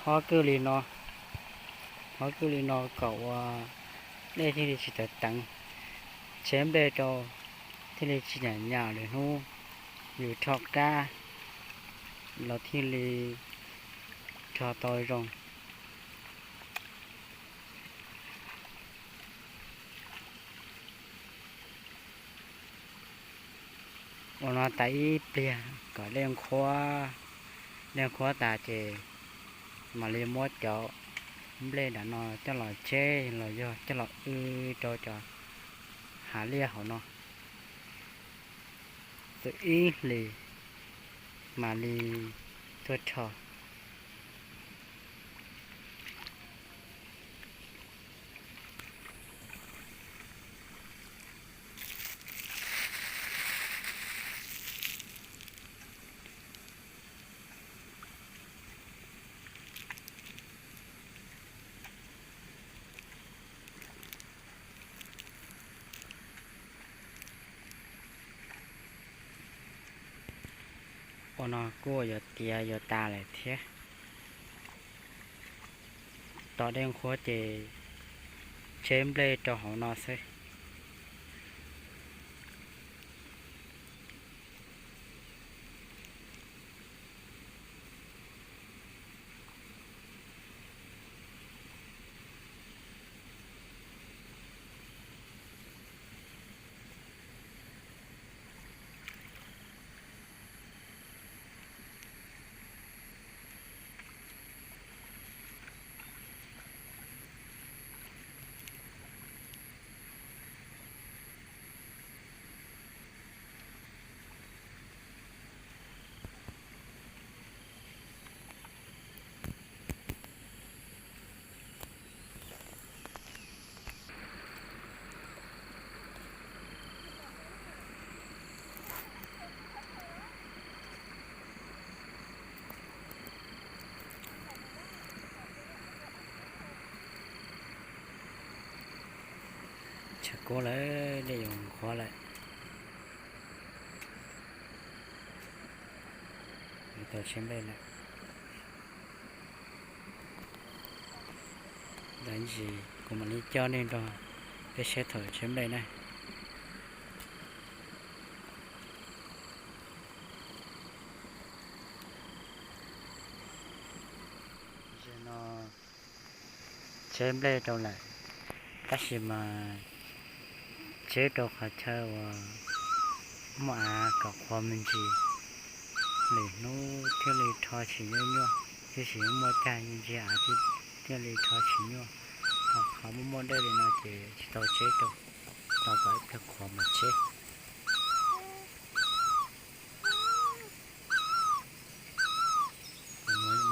Hob kwj li no, hob kwj li no kom ua dej thiaj li tsis tawv teev, tsheb nplej rau thiaj li tsis nyam nyam lwm hnub yus rho qab los thiaj li rho tau zoo. Ua no tas ib pliag kom dej nqhuab, dej nqhuab tas ces mam li muab cov nplej nram no coj los tseb los yog coj los w rau cov hav liaj hauv no. Txog ib hlis mam li tuaj rho. Ua no kuj yuav tiav yuav tas lawm thiab. Tos dej nqhuab ces tseb nplej rau hauv no xwb. Tshav kub lawm, dej yuav nqhuab lawm. Tau tseb nplej lawm. Ntawd ntsis kuv mam li coj nej nrog peb saib thaum tseb nplej na. Zaum no tseb nplej rau lawm, tab sis mas tseb rau qhov chaw uas muaj av kom qhuav me ntsis, lwm hnub thiaj li rho tsis nyuaj nyuaj, tiam sis muaj cag ntsia av thiaj li rho tsis nyuaj. Ho qhov muaj muaj dej li no ces tsis tau tseb rau, tos kom ib pliag qhuav mas tseb.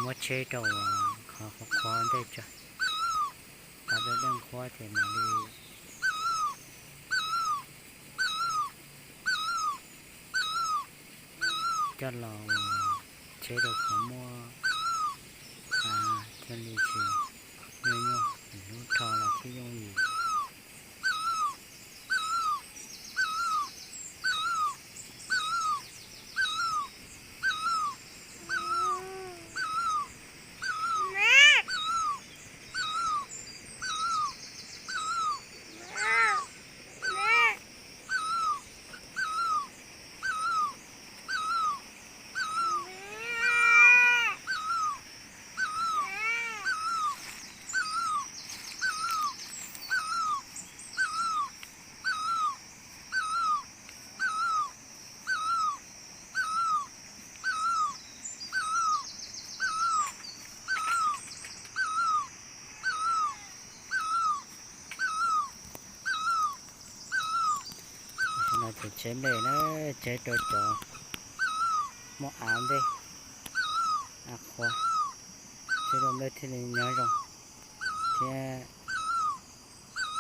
Muab tseb rau uas qhov qhuav qhuav ntej tso, tos dej nqhuab ces mam li coj los tseb rau qhov muaj av thiaj li tsis nyuaj nyuaj, lwm hnub rho los thiaj yooj yim. No ces tseb nplej na, tseb rau cov muaj av ntej, av qhuav, tseb rau nplej thiaj li nyob zoo thiab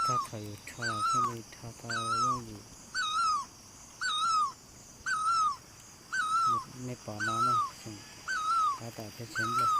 txog thaum yus rho los thiaj li rho tau yooj yim. Nej pom no ne, xeem tab tom tseb nplej.